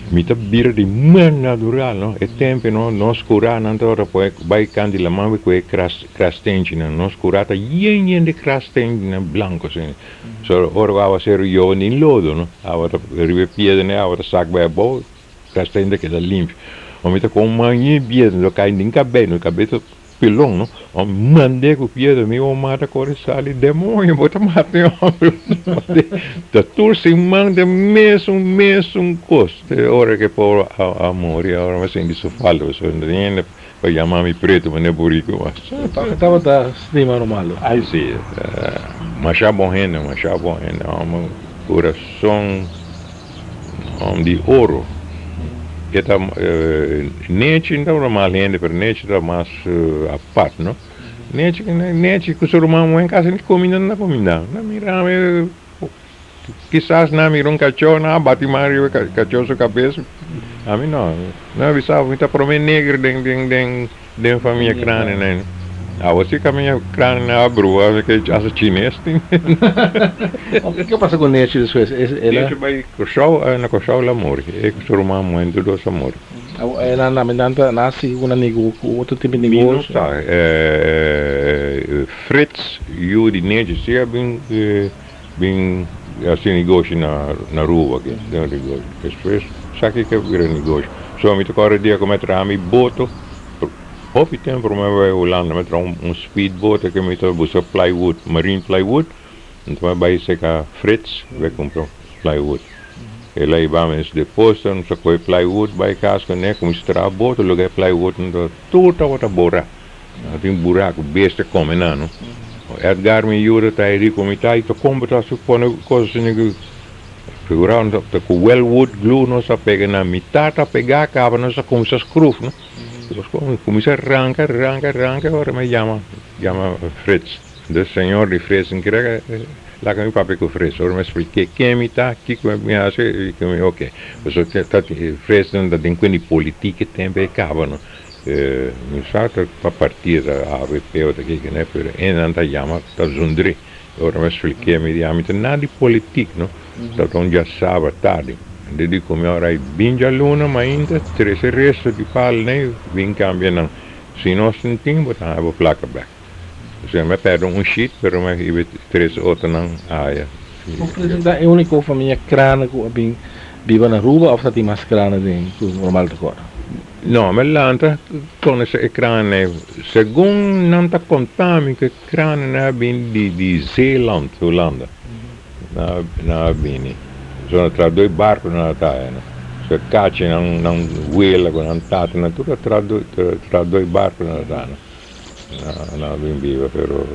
Mi ta bira di mas natural no e tempu no nos kura nan ta ora pone bai kant di laman bai kohe krastenchinan nos kura ta yen yen di krastenchinan blanko asina so ora ku awa seru yoba ni lodo no awa ta riba e piedra ne awa ta sak bai abou krasten ta keda limpio mi ta komo man yen piedra no kai nin kabei no kabei ta. Pilon, no? A mand'é ku piedra, mi bo mata kore sali, demoño, bo ta mata mi homber. Ta tur siman den mesun mesun kos. Te ora ke pober a muri, ora mi a sinti su falta, pasobra no tin hende pa yama mi pretu manera buriku mas. Tok e tabata stima Romaldo? Ai si, masha bon hende, masha bon hende, homber kurason. Di oro. E ta nechi no tabata mal hende pero nechi ta mas apart no. Nechi nechi ku su ruman muhé kasi ni kuminda no ta kuminda. Nan mira mi kisas nan mira un kachó nan a bati man riba e kachó su kabes. Ami no. Nan a bisa mi ta prome neger den den Den famia Cranenen. Awo si famia Cranenen a brua ke asa chines tin. Kiko pasa ku Nechi despues? Nechi bai Kòrsou, na Kòrsou el a muri. E ku su ruman muhé tur dos a muri. Awo e nan nan nan ta nan a sigui ku nan ku otro tipo di Mi no negoshi? sa. Frits yu di Nechi si a bin bin hasi negoshi na Aruba aki. Despues sa kiko a bira negoshi. So mi ta kòrda dia ku mi a traha mi boto. Hopi tempu promé mi bai Hulanda mi a traha un speedboat ku mi ta buska plywood, marine plywood. Anto mi a bai serka Frits bai kumpra plywood. El a hiba mi na su deposito, nos a kohe plywood bai kas kuné, kuminsá traha boto, loke e plywood no tur tabata borá. No tin buraku, bestia kome nan no. Edgar mi yuda ta e riku mi ta i ta kumpra ta pone kos asina ku figurá nos ta ku wellwood glue nos a pega na mitá ta pegá kaba nos a kuminsá skruf no. Nos kuminsá ranka ranka ranka ora mi yama yama Frits. Entonces señor di Frits n kere laga mi papia ku Frits ora mi spliké ken mi ta kiko mi hasi i ku mi oke. Pasobra ta Frits nan ta den kuent di politik e tempu ei kaba no. Mi sa ta pa partido ta avp o ta kiko ne pero e nan ta yama ta zundri. Ora mi spliké mi di ami ta nada di politik no. Tabata un djasabra tardi. Antes di kome ora ei bin djaluna mainta trese resto di pal nei bin kambia nan. Si nos no tin bo ta haña bo plaka bek. Osea mi a perde un shit pero mi a hiba e trese otronan aya. Bo presenta e unico famia krana ku a bin biba na Aruba of ta tin mas krana den ku normal ta kora? No, mi a lanta konosé e krana ei. Segun nan ta konta mi ku e krananan a bin di Zeeland, Hulanda. Nan a bini. So nan tra doi barco nan a traha no. So e cachi nan nan wela cu nan tata nan tur a tra tra doi barco nan a traha no. Nan a bin biba pero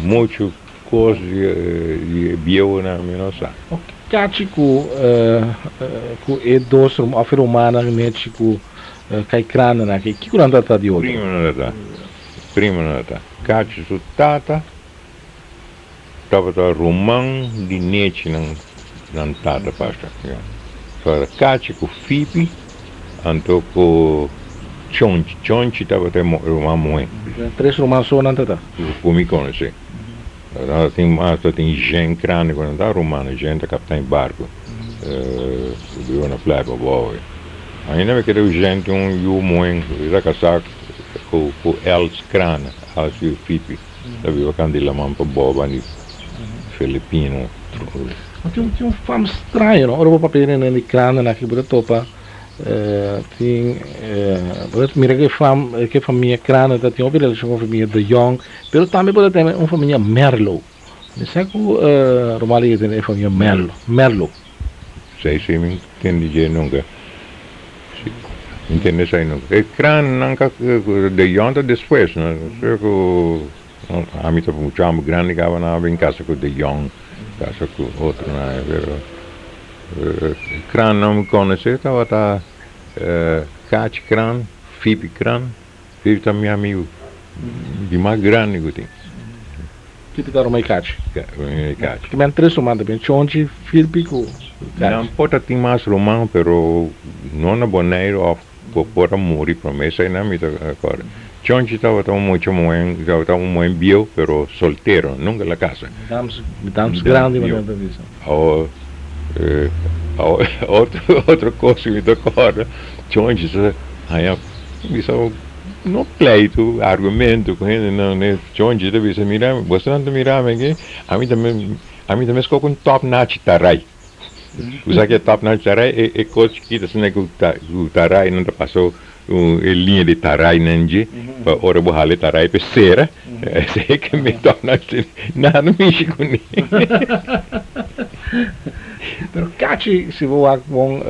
mucho cos di e bieunan mi no sa. Cachi cu cu e dos of e rumannan nechi cu cai crandenan aki kico nan ta tra di otro? Primo nan ta tra. Primo nan ta tra. Cachi su tata. Tabata ruman di nechi nan nan tata pasa ya. Tabata Kachi ku Fipi anto ku Chonchi. Chonchi tabata e ruman muhé. Tres ruman so nan tata? Ku mi konosé. Nan tatin mas, tatin Jean Krane ku nan ta ruman. Jean ta kaptan e barku. Biba na Playa Pabou. Ainda mi kere ku Jean tin un yu muhé. E ta kasá ku Els Krane, Els yu Fipi. Ta biba kan di laman pa boba di Filipino. Tin un fam straño no ora bo papia den di krantenan aki bo ta topa tin bo ta mira ke fam ke famia krante ta tin hopi relashon ku famia de Jong pero tambe bo ta tene un famia Merlo mi sa ku Romaldo yega tene e famia Merlo Merlo. Si si mi ntende dje nunka si mi ntende esei nunka e krannan ka de Jong ta despues no so ku ami ta mucha homber grandi kaba nan a bin kasa ku de Jong kasa ku otronan pero e krannan mi konosé tabata Kachi kran Fipi kran. Fifi ta mi amigu di mas grandi ku tin. Fifi ta ruma e kachi. Ruma e kachi. Ki men tres ruman ta bin, Chonchi, Filpi ku Kachi. Nan por ta tin mas ruman pero no na Boneiru of por a muri prome eseinan mi ta acorda. Chonchi tabata un mucha muhen, tabata un muhen bieu pero soltero, nunca el a casa. Dams, dams grandi manera ta bisa. Awor, awor otro otro cos ku mi ta acorda, Chonchi sa haña. Bisa no pleitu, argumento ku hendenan ne chonchi ta bisa mira mi, bosonan ta mira mi aki, ami ta ami ta meskos ku un top notch tarai. Bo sa ke top notch tarai? E e kos chikito asina ku ta ku tarai nan ta pasa. un e liña di tarai nan dje pa ora bo hala e tarai pa e sera esei ke mi tòg nan no mishi kuné. Pero Cachi si bo wak bon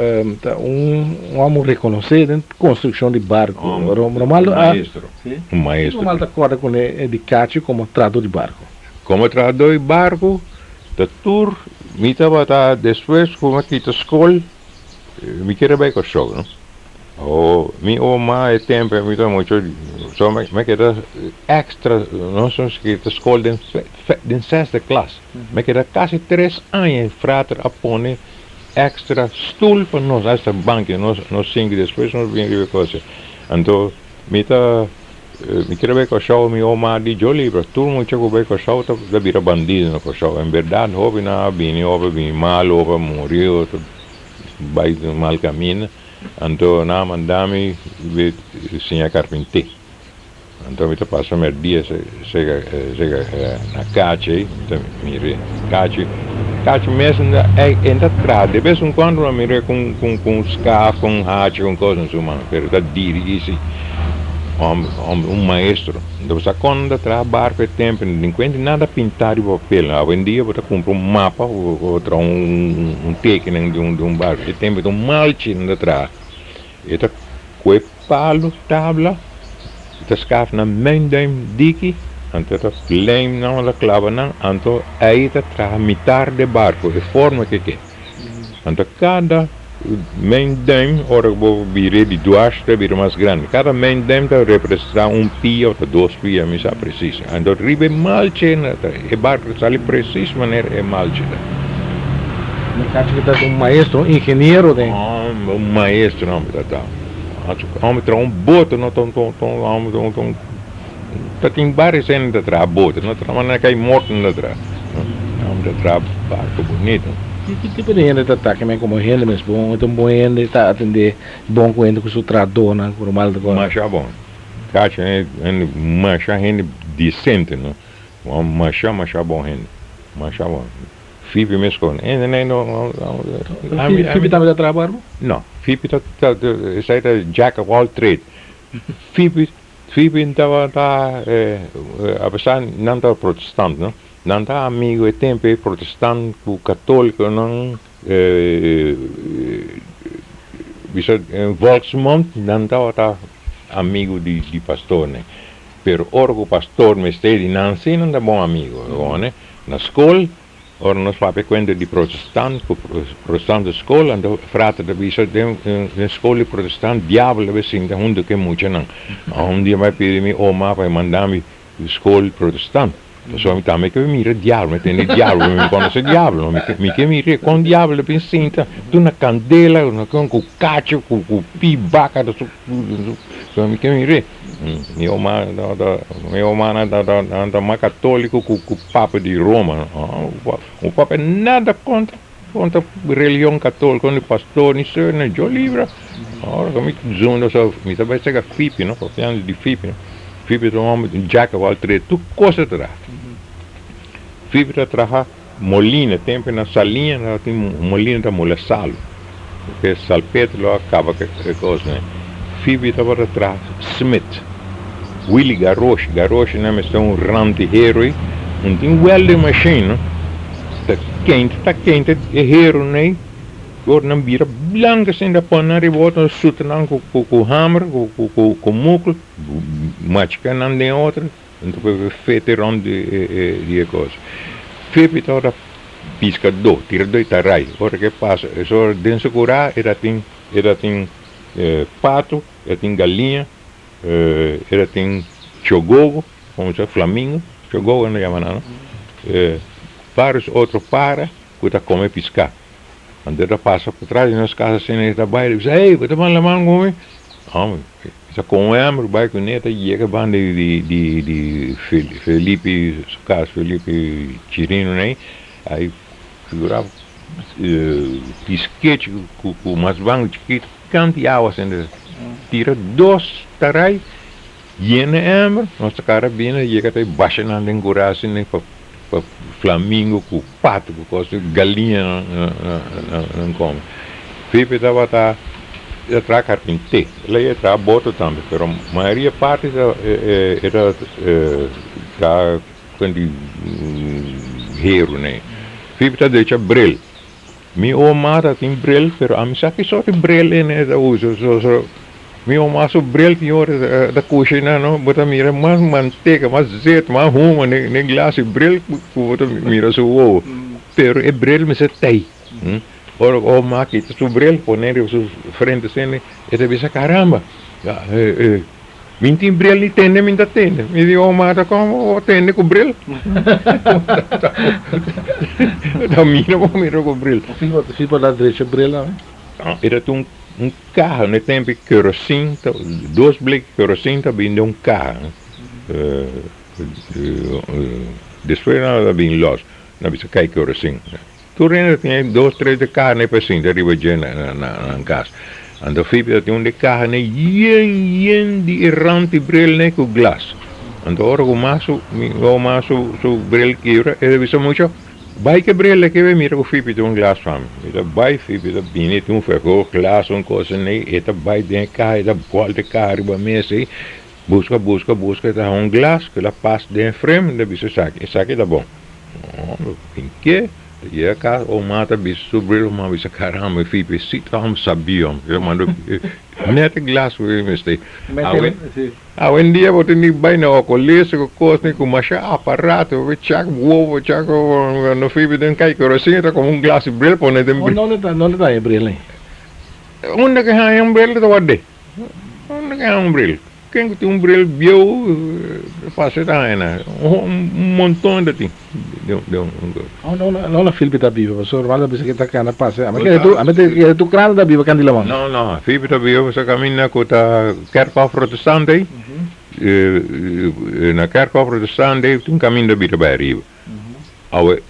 ta un homo rekonosé den konstrukshon di barku. Romaldo a maestro. Un maestro. Romaldo ta kòrda kuné di Cachi komo trahadó di barku. Komo trahadó di barku ta tur mi tabata despues ku mi a kita skol mi kere bai Kòrsou no. O mi oma e tempo mi ta mucho so mi keda extra nos nos kita skol den den sesde klas mi keda kasi tres aña e frater a pone extra stoel pa nos extra banki nos nos sinti despues nos bin riba e kos anto mi ta mi kere bai Kòrsou mi oma di djo libra tur mucha ku bai Kòrsou ta bira bandido na Kòrsou en berdad hopi nan a bini hopi a bini malo hopi a muri otro bai mal kaminda. Anto nan a manda mi be siña karpint'é. Anto mi ta pasa merdia sega sega na kachi ei, mi ta mir'é. Kachi, kachi mes e ta traha, de bes en kuando mi a mir'é ku ku un skaf, ku un hacha, ku un kos na su man, pero ta dirigí si. Hòmber, hòmber, un maestro. Anto bo sa kon ta traha barku e tempu, di kuenta nada pintá riba papel. Awendia bo ta kumpra un mapa o traha un tekening di un barku. E tempu ta un malchi nan ta traha. E ta kue palu, tabla, e ta skaf nan mijn duim diki, anto e ta lijm nan, ta klaba nan, anto ei ta traha mitar di e barku, e forma ke ke. Anto kada mijn duim, ora ku bo bira di duars ta bira mas grandi. Kada mijn duim ta representá un pia òf ta dos pia, mi sa presis. Anto riba e malchi e barku ta sali presis manera e malchi ta. Mi kachi ku ta un maestro, un ingeniero den. Un maestro homber ta ta. Homber traha un boto no ta un un ta tin varios hende ta traha boto no ta manera kai morto nan ta traha. Homber ta traha barco bonito. Ki tipo di hende ta ta kimen komo hende mes bon? E ta un bon hende, ta atende bon ku hende ku su trahadónan ku normal ta kòrda? Masha bon. Cacho hende masha hende decente no masha masha bon hende masha bon Fifi mes con hende no no Fifi tambe ta traha barco? No Fifi ta esai ta jack of all trade Fifi Fifi tabata apesar nan ta protestant no nan ta amigo e tempo e protestant cu catolico nan Bisa den volksmond nan tabata amigo di pastornan, pero ora ku pastor mester di nan si nan ta bon amigo. Na skol ora nos papia kuenta di protestant ku protestant di skol anto frater ta bisa den skol di protestant diabel ta bai sinta huntu ku e muchanan. Un dia mi a pidi mi oma pa e manda mi Skol protestant. Pasobra mi tambe ke mira diablo, mi tende diablo, mi konosé diablo, no, mi ke mira kon diablo ta bin sinta tur na kandela, ku kacho, ku pi baka ta su, so mi ke mir'é. Mi oma mi omanan ta mas katoliko ku papa di Roma, un papa nada kontra kontra religion katoliko, ni pastor, ni seur, ni Dios libra. Ora ku mi zunda so mi ta bai sega Fipi no, papiando di Fipi no, Fipi ta un homber di jack of all trade, tur kos e ta traha. Fipi ta traha molina, tempu na Saliña tabatin molina ta mula salu, ke salpeter lo a kaba ku e kosnan. Fipi tabata traha smit, Willy Garoshi, Garoshi nan mester un rantihero ei, un tin welding machine no, ta kente ta kente e hero nei. Ora nan bira blanco asin ta pone nan riba otro, suta nan cu hamer, cu mukl, machica nan den otro, anto por e fete rond di e cos. Fepi tabata piscadó, tiradó di tarai. Ora ke pasa, eso den su cura e ta tin, e ta tin pato, e ta tin galiña, e ta tin chogogo, como se flamingo, chogogo nan ta yama nan, no? Varios otro para cu ta come pisca. Anto e ta pasa pa tras di nos casa asina e ta bai, e bisa, Hey, bo ta ban laman ku mi? Hombre, e ta kome hamber, bai kuné, ta yega banda di di di Felipe su kas, Felipe Chirino nei, ai figurá piskechi ku ku mas bangu chikitu, kanti awa asina, tira dos tarai, yena e hamber, nos ta kara bini, yega ta basha nan den kura asina pa. Pa flamingo ku pato ku kos galiña nan kome. Fipe tabata ta traha karpinté, el a yega traha boto tambe, pero mayoria parti ta e ta traha kon di heru nei. Fibi ta drecha bril. Mi oma ta tin bril, pero ami sa ki sort di bril e ta usa. So mi oma su bril tin ora ta kushina no, bo ta mira mas manteka, mas zet, mas huma den glas di bril ku bo ta mira su wowo. Pero e bril mester tei. Ora ku oma kita su bril pone riba su frente asina, e ta bisa, Caramba! Mi tin bril ni tende mi ta tende. Mi di, Oma ta komo bo tende ku bril? Ta mira bo mira ku bril. Si bo ta drecha bril awe? E ta tin un kaha, na e tempu kerosin, dos bleki kerosin ta bin den un kaha. Despues nan a bin los, nan a bisa kai kerosin. Tur hende tin e dos tres de kaha ne pa sinta riba dje na nan kas. Anto Fibi ta tin un de kaha ne yen yen di e rant di bril ne ku glas. Anto ora ku mas su mi oma su su bril kibra e ta bisa mucha, Bai ke bril aki bai mira ku Fibi tin un glas pa mi. Mi ta bai Fibi ta bini tin un vergrootglas un kos ne e ta bai den e kaha e ta bòlta e kaha riba mesa ei buska buska buska e ta haña un glas ku el a pas den e frame e ta bisa esaki esaki ta bon. Tin ke ta yega kas o mata bisa su bril o mama bisa caramba e fipe si ta hom sabi hom yo mando net e glas ku mi mester awendia bo tin di bai na oculista ku kos ni ku masha aparato bo chak wowo chak no fipe den kai korosin ta komo un glas di bril pone den bril. No le ta e bril ei. Unda ke haña un bril ta ward'é unda ke haña un bril. Ken ku tin un bril bieu fásil ta haña na un monton ta tin den un No na Filpi ta biba pasobra normal ta bisa ke ta kana pasa ami kere tu ami kere tu krante ta biba kanti laman. No no Filpi ta biba pasobra kaminda ku ta kerkhof protestant ei na kerkhof protestant ei tin kaminda bira bai ariba awe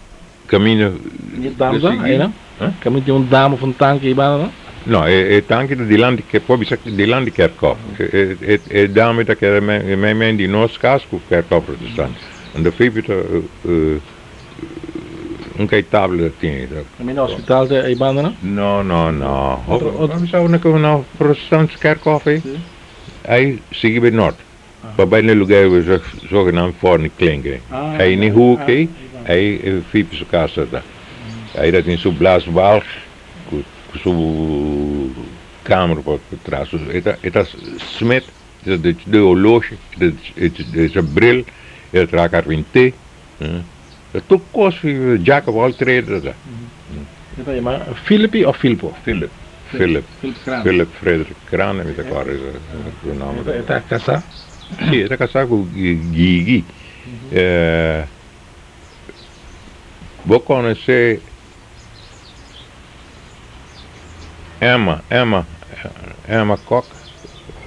Kaminda Di dam ta ei no? Kaminda tin un dam of un tanki ei banda no? No, e tanki ta dilanti, por bisa dilanti kerkhof. E dam ei ta keda meimei di nos kas ku kerkhof protestant. Anto Fifi ta un kai tabla ta tin ei. Kaminda hospital ta ei banda no? No, no, no. Por bisa unda ku no protestants kerkhof ei, ei sigui bai nort. Pa bai na lugar ku sa zogenaamd Forni Klinke. Ei ni hoek ei, ei e Fipi su casa ta. Ei ta tin su blaasbalg ku su kamer pa tras. E ta e ta smid, e ta de horloge, e ta bril, e ta traha karpinté. Ta tur kos jack of all trades ta ta. E ta yama Philippi of Filpo? Philip. Philip. Philip Frederik Kraan mi ta kòrda su nòmber. E ta kasá? Si, e ta kasá ku Gigi. Bo konosé Emma, Emma, Emma Kok?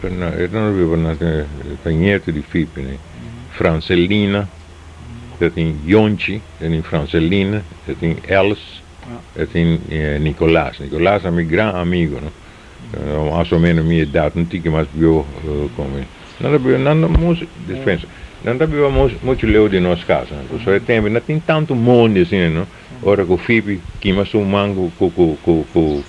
E no biba na, ta nieto di Fipi, ne? Francelina. Ta tin Yonchi, ta tin Francelina, ta tin Els, ta tin Nicolas. Nicolas ta mi gran amigo, no. Mas o menos mi edad, un tiki mas bieu ku mi. Nan ta biba, nan ta mucho, dispensa, nan ta biba mucho leu di nos casa. Pasobra e tempu no tin tantu mondi asina, no. Ora ku Fifi kima su man ku ku ku ku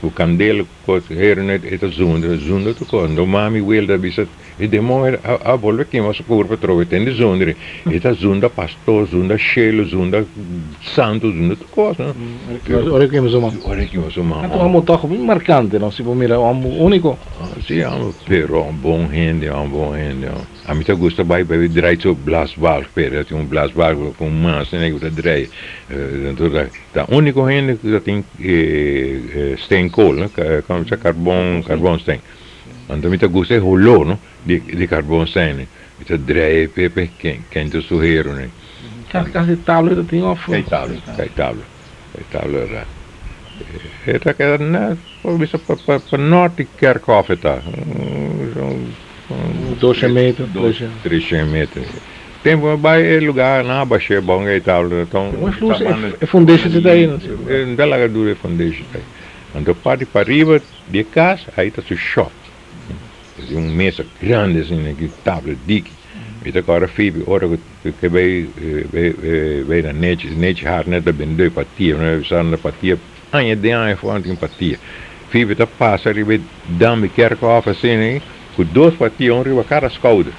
ku kandela, ku kos, hero e ta zundra, zundra tur kos. Anto mami Wilda a bisa. E demonio a bolbe kima su kurpa atrobe ten di zundri. E ta zunda pastor, zunda shelu, zunda santu, zunda tur kos, no? Ora e kima su man. Ora e kima su man. Anto amo tòg hopi markante, no? Si bo mira un amo úniko. Si, amo, pero un bon hende, un bon hende. Ami ta gusta bai bai drai su blasbalg, pero ta tin un blasbalg ku un man asina ku ta drai. Anto ta úniko hende ku ta tin steenkool, no? Komo ta karbon, karbonsteen. Anto mi ta gusta e holó no di karbon sène. Mi ta drei e pepe kente su heru ne. Kas di tabla ta tin òf? Kai tabla, kai tabla, kai tabla ta. E ta keda net por bisa pa nort di kerkhof e ta. Doshen meter, treshen meter. Tempu mi bai e lugar nan a bash'é bon kai tabla. E fundeshi ta ei no? No ta laga dura e fundeshi ta ei. Anto parti pariba. Di e kas ai ta su shop. Ta tin un mesa grandi asina ku tabla diki. Mi ta kòrda Fibi ora ku ke bai bai na nechi, nechi har net ta bendé patia. Mi a bisa nan patia aña den aña afó nan tin patia. Fifi ta pasa riba e dam di kerkhof asina ei ku dos patia un riba kada skouder.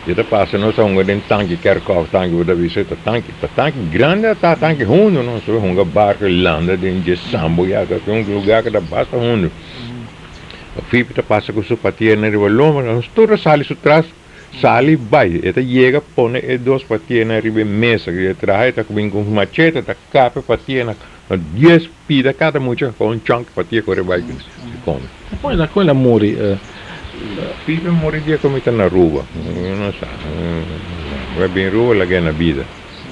E ta pasa nos a hunga den tanki kerkhof, tanki bo ta bisa ta tanki, ta tanki grandi a ta tanki hundu no, nos a hunga barko landa den dje sambo ya ta un lugar ku ta basta hundu. Fifi ta pasa ku su patianan riba lomba, nos tur a sali su tras. Sali bai, e ta yega pone e dos patienan riba e mesa ku e traha, e ta bin ku un machete ta kap e patienan na dies pida kada mucha ku un chònk patie kore bai ku kome. Kon el kon el a muri? Pipe a muri dia ku mi ta na Aruba, mi no sa. Mi a bin Aruba lag'é na bida.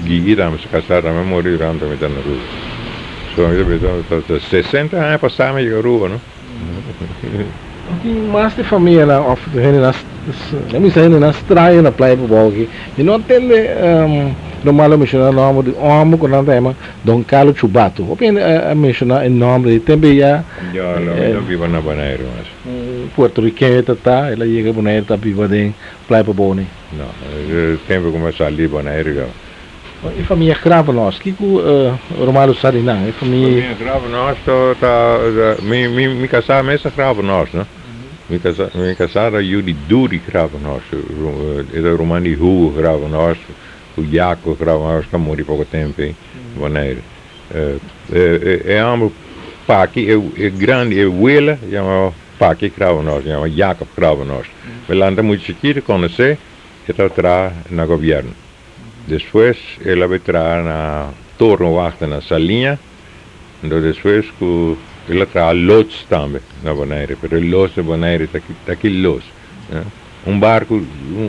Gigi tambe su kasá tambe a muri durante mi ta na Aruba. So mi ta bisa ta sesenta aña pasá mi yega Aruba no. No tin mas di famianan of hendenan, mi bisa hendenan straño na Playa Pabou aki. Mi no a tende normal lo menshoná nòmber di un hòmber ku nan ta yama Don Carlo Chubato. Hopi hende a menshoná e nòmber ei tempu ei ya. Ya, lo mi ta biba na Boneiru mas. Un puertorikeño e ta ta, el a yega Boneiru ta biba den Playa Pabou ni. No, e tempu ku mi a sali di Boneiru kaba. E famia Gravenhorst, kiko Romaldo sa di nan? E famia. Famia Gravenhorst ta, mi mi kasá mes ta Gravenhorst no. Mi kasá mi kasá ta yu di Duri Gravenhorst, e ta ruman di Hugo Gravenhorst ku Jaco Gravenhorst ku a muri poko tempu ei Bonaire. E hòmber Paki e grandi e wela yama Paki Gravenhorst, yama Jacob Gravenhorst. Mi lanta mucha chikitu konosé e ta traha na gobièrnu. Despues el a bai traha na Torenwachter na Saliña, anto despues ku el a traha loods tambe na Bonaire, pero e loods na Bonaire ta ta ki loods? Un barku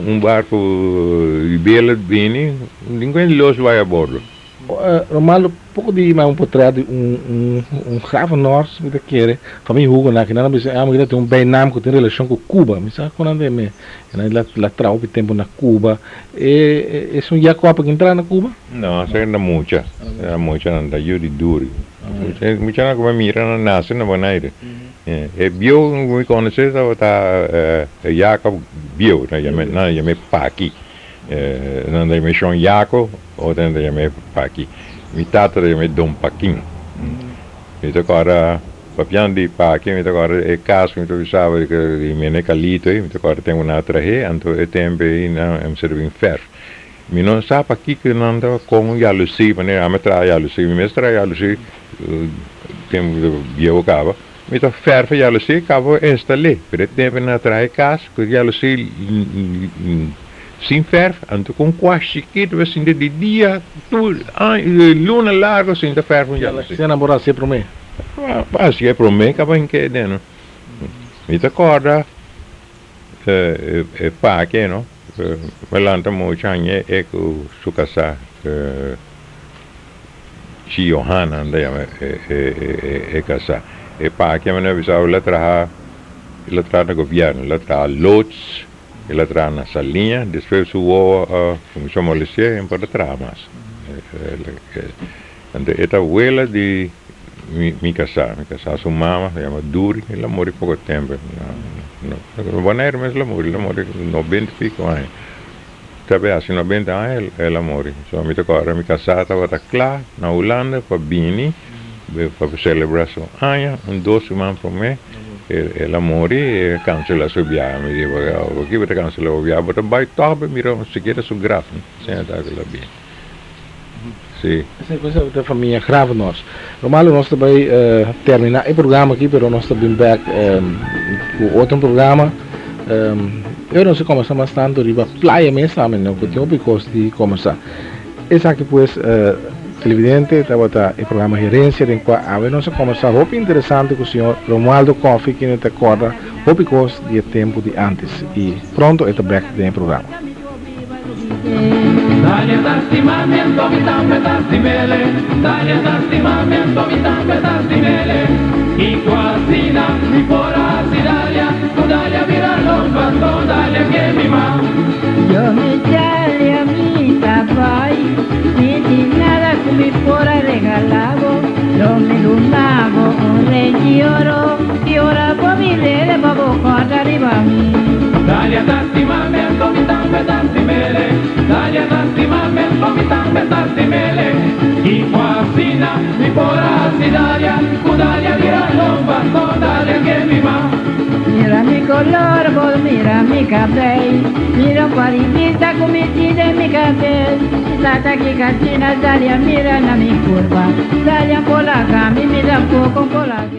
un barku di bela bini, ningun loods bai abordo. Romaldo, poko di mas un potret di un un un gravenhorst mi ta kere, famia Hugo nan kinan a bisa e amo tin un bijnaam ku tin relashon ku Cuba, mi sa kon nan ta e nan la la traha hopi tempu na Cuba, e esun Jacob a entra na Cuba? No, esaki ta mucha, ta mucha nan ta yu di duri, mucha nan ku mi a mira nan nase na Bonaire, e bieu ku mi konosé tabata Jacob bieu, nan a yam'é Paki. Nan ta yam'é Shon Yaco, otro nan ta yam'é Paki. Mi tata ta yam'é Don Pakin. Mi ta kòrda papiando di Paki, mi ta kòrda e kas ku mi ta bisaba di Mene Kalito ei, mi ta kòrda tempu nan a trah'é, anto e tempu ei nan a mester bin fèrf. Mi no sa pakiko nan ta kon yalusí, manera ami a traha yalusí, mi mes traha yalusí tempu ku bieu kaba. Mi ta fèrf e yalusí kaba instal'é, pero e tempu nan a traha e kas ku e yalusí sin fèrf, anto ku un kuas chikitu bo sinti di dia tur luna largu sinta fèrf un yalusí. Asina nan por hasié promé? Hasié promé kaba hink'é den no. Mi ta kòrda e paki no, mi lanta mucha aña e ku su kasá. Chi Johanna nan ta yama e kasá. E paki a bisa el a traha el a traha na gobièrnu, el a traha loods, el a traha na Saliña, despues su wowo a kuminsá molesti'é e no por a traha mas. Anto e ta wela di mi kasá, mi kasá su mama se yama Duri, el a muri poko tempu, na Bonaire mes el a muri, el a muri nobenta i piko aña. Ta be hasi 90 aña el a muri. So mi ta kòrda mi kasá tabata kla na Hulanda pa bini pa selebrá su aña. Un dos siman promé el a muri i a kanselá su biaha. Mi di, Pakiko bo ta kanselá bo biaha? Bo ta bai tòg pa mira sikiera su graf. Asina ta ku el a bini. Si. Esei ku esei ta famia Gravenhorst. Lo malo nos ta bai terminá e programa aki pero nos ta bin bèk ku otro programa. Ora nos a kombersá mas tantu riba playa mes tambe no ku tin hopi kos di kombersá. Esaki pues televidente tabata e programa Herencia den kua awe nos a kombersá hopi interesante ku señor Romualdo Coffie kende ta kòrda hopi kos di e tempu di ántes i pronto e ta bèk den e programa. color por mira mi cabey. Mira un paribista con mi de mi cabez. Sata que cantina sale a mira na mi curva. Sale a polaca, mi mira poco polaca.